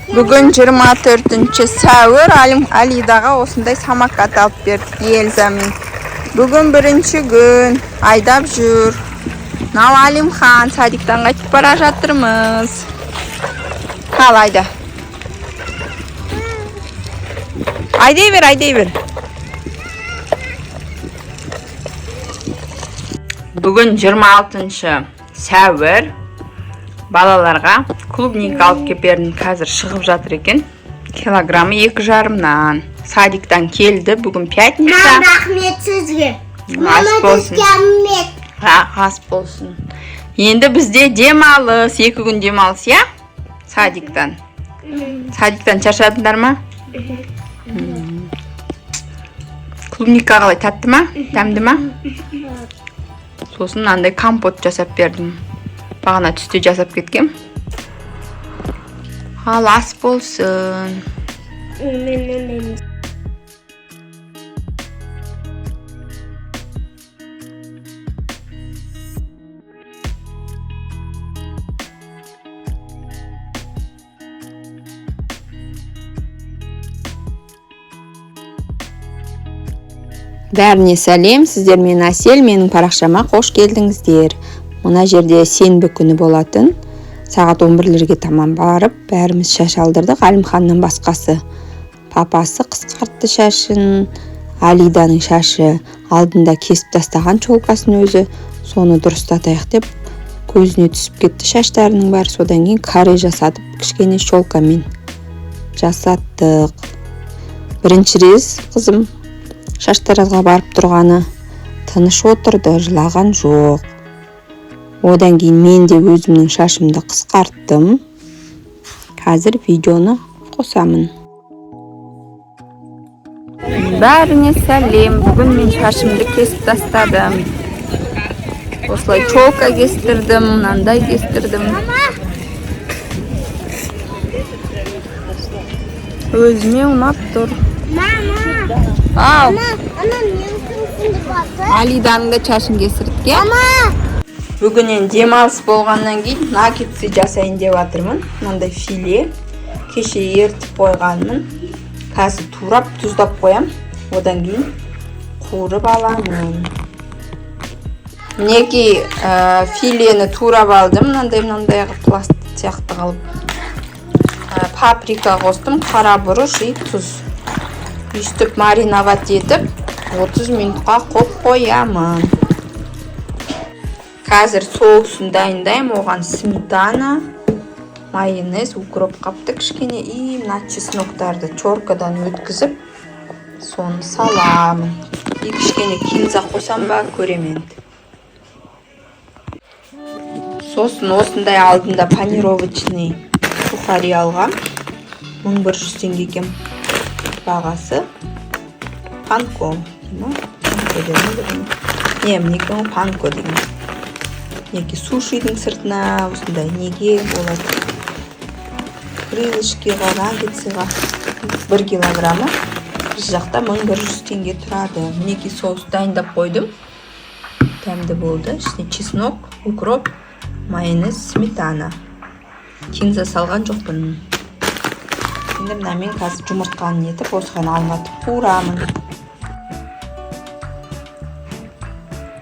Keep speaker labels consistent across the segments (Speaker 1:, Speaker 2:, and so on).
Speaker 1: Бүгін 24 сәуір. Алим Алидаға осындай самокат алып бердік Эльзамен. Бүгін бірінші күн айдап жүр. Мынау Алимхан, садиктан қайтып бара жатырмыз. Ал айда. Айдай бер, айдай бер. Бүгін 26 сәуір. Балаларға клубника алып келіп бердім. Қазір шығып жатыр екен. Килограммы 2,5-нан. Садиктан келді. Бүгін пятница.
Speaker 2: Мам, рахмет сізге.
Speaker 1: Ас
Speaker 2: Мама,
Speaker 1: болсын.
Speaker 2: бізге рахмет.
Speaker 1: Ас болсын. Енді бізде демалыс, 2 күн демалыс, иә? Садиктан. Садиктан шаршадыңдар ма? Клубника қалай, тәтті ма? Дәмді ма? Сосын мынандай компот жасап бердім. Бағана түсте жасап кеткем. Ал ас болсын. Бәріне сәлем, сіздер мен Әсел, менің парақшама қош келдіңіздер. Мына жерде сенбі күні болатын. Сағат 11-лерге таман барып, бәріміз шаш алдырдық, Әлімханнан басқасы. Папасы қысқартты шашын, Алиданың шашы алдында кесіп тастаған чолкасын өзі, соны дұрыстатайық деп көзіне түсіп кетті шаштарының бәрі. Содан кейін каре жасатып, кішкене чолкамен жасаттық. Бірінші рет қызым шаштаразға барып тұрғаны, тыныш отырды, жылаған жоқ. Одан кейін мен де өзімнің шашымды қысқарттым. Қазір видеоны қосамын. Бәріне сәлем. Бүгін мен шашымды кесіп тастадым. Осылай чолка кестірдім, мынандай кестірдім. Өзіме ұнап тұр.
Speaker 2: Мама,
Speaker 1: Ау,
Speaker 2: мама, ана менің сындып жатыр.
Speaker 1: Алиданың да шашын кестірдік, иә?
Speaker 2: Мама,
Speaker 1: Бүгіннен демалыс болғаннан кейін наггетсы жасайын деп жатырмын. Мынандай филе. Кеше ертіп қойғанмын. Қазір турап тұздап қоям. Одан кейін қуырып аламын. Мінекей, филені турап алдым. Мынандай мынандай қылып, пласт сияқты қылып. Паприка қостым, қара бұрыш и тұз. Өйстіп мариновать етіп 30 минутқа қойып қоямын. Қазір соусын дайындаймын. Оған сметана, майонез, укроп қапты кішкене и мына чесноктарды теркадан өткізіп, соны саламын. И кішкене кинза қосам ба, көремін енді. Сосын осындай алдында панировочный сухари алғам. 1100 теңге екен бағасы. Панко дей ма? Панко дей ма, бірдеңе. Не, мінекей ғой, панко деген. Мінекей, сушидің сыртына осындай неге болады. Крылышкиға, наггетсыға 1 килограммы біз жақта 1100 теңге тұрады. Мінекей, соус дайындап қойдым. Дәмді болды. Ішіне чеснок, укроп, майонез, сметана. Кинза салған жоқпын. Енді мынамен қазір жұмыртқаны нетіп, осыған алматып қуырамын.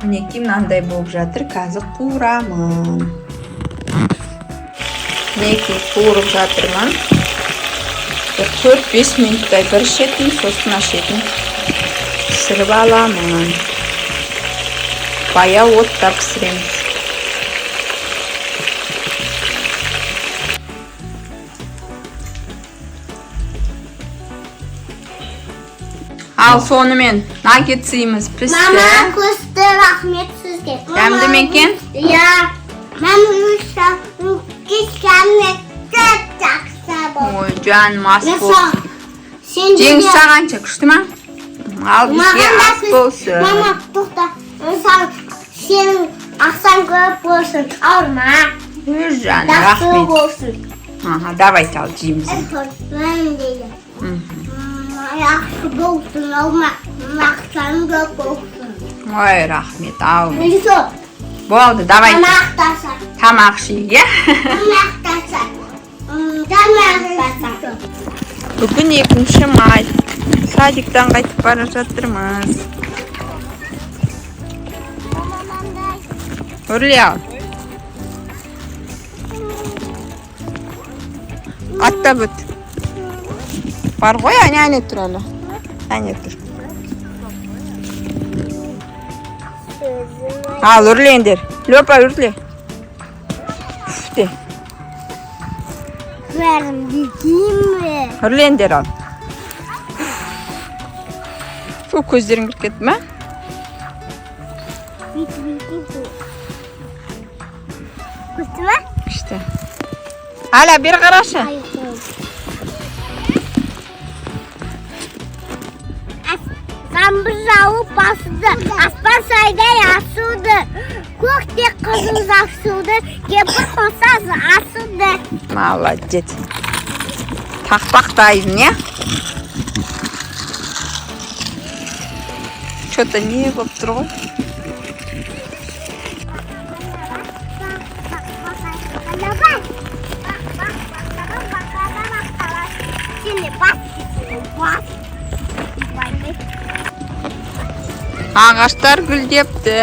Speaker 1: Мінекей, мынандай болып жатыр. Қазір қуырамын. Мінекей, қуырып жатырмын. Бір 4-5 минуттай бір шетін, сосын мына шетін пісіріп аламын. Баяу отта пісіреміз. Ал сонымен наггетсіміз пісті.
Speaker 2: Мама, күшті, рахмет сізге.
Speaker 1: Дәмді ме екен?
Speaker 2: Иә. Мама, жақсы болды.
Speaker 1: Ой, жаным, ас болсын.
Speaker 2: Сен де-
Speaker 1: Жеңіс, сағанша күшті ма? Ал бізге
Speaker 2: Маған да
Speaker 1: ас болсын.
Speaker 2: Мама, тоқта. Саған, сенің ақшаң көп болсын. Ауырма.
Speaker 1: Өй, жаным,
Speaker 2: Жақсы
Speaker 1: рахмет.
Speaker 2: болсын.
Speaker 1: Аха, давайте, ал жейміз.
Speaker 2: Мен дейді. Жақсы болсын, ауырма. Ақшаң көп болсын.
Speaker 1: Ой, рахмет, әумин.
Speaker 2: Несі?
Speaker 1: Болды, давайте.
Speaker 2: Тамақтаса.
Speaker 1: Тамақ ішейік, иә?
Speaker 2: Тамақтаса.
Speaker 1: Бүгін 2 май. Садиктан қайтып бара жатырмыз. Өрле, ал. Аттап өт. Бар ғой, әне, әне тұр әлі. Әне тұр. Ал, өрлеңдер. Лёпа, өрле. Үф де.
Speaker 2: Бәрін бүйтейін.
Speaker 1: Үрлеңдер, ал. Фу, көздерің кіріп кетті ма?
Speaker 2: Бүйтіп бүйтейін. Күшті ма?
Speaker 1: Күшті. Аля, бері қарашы.
Speaker 2: Жаңбыр жауып басыды, аспан сайдай асуды, көкте қызыл жасуды, кемпір қоса асуды.
Speaker 1: Молодец. Тақпақтайсың, иә? Че-то не болып тұр ғой.
Speaker 2: Давай. Сені бас, сені бас. Бай.
Speaker 1: Ағаштар гүлдепті.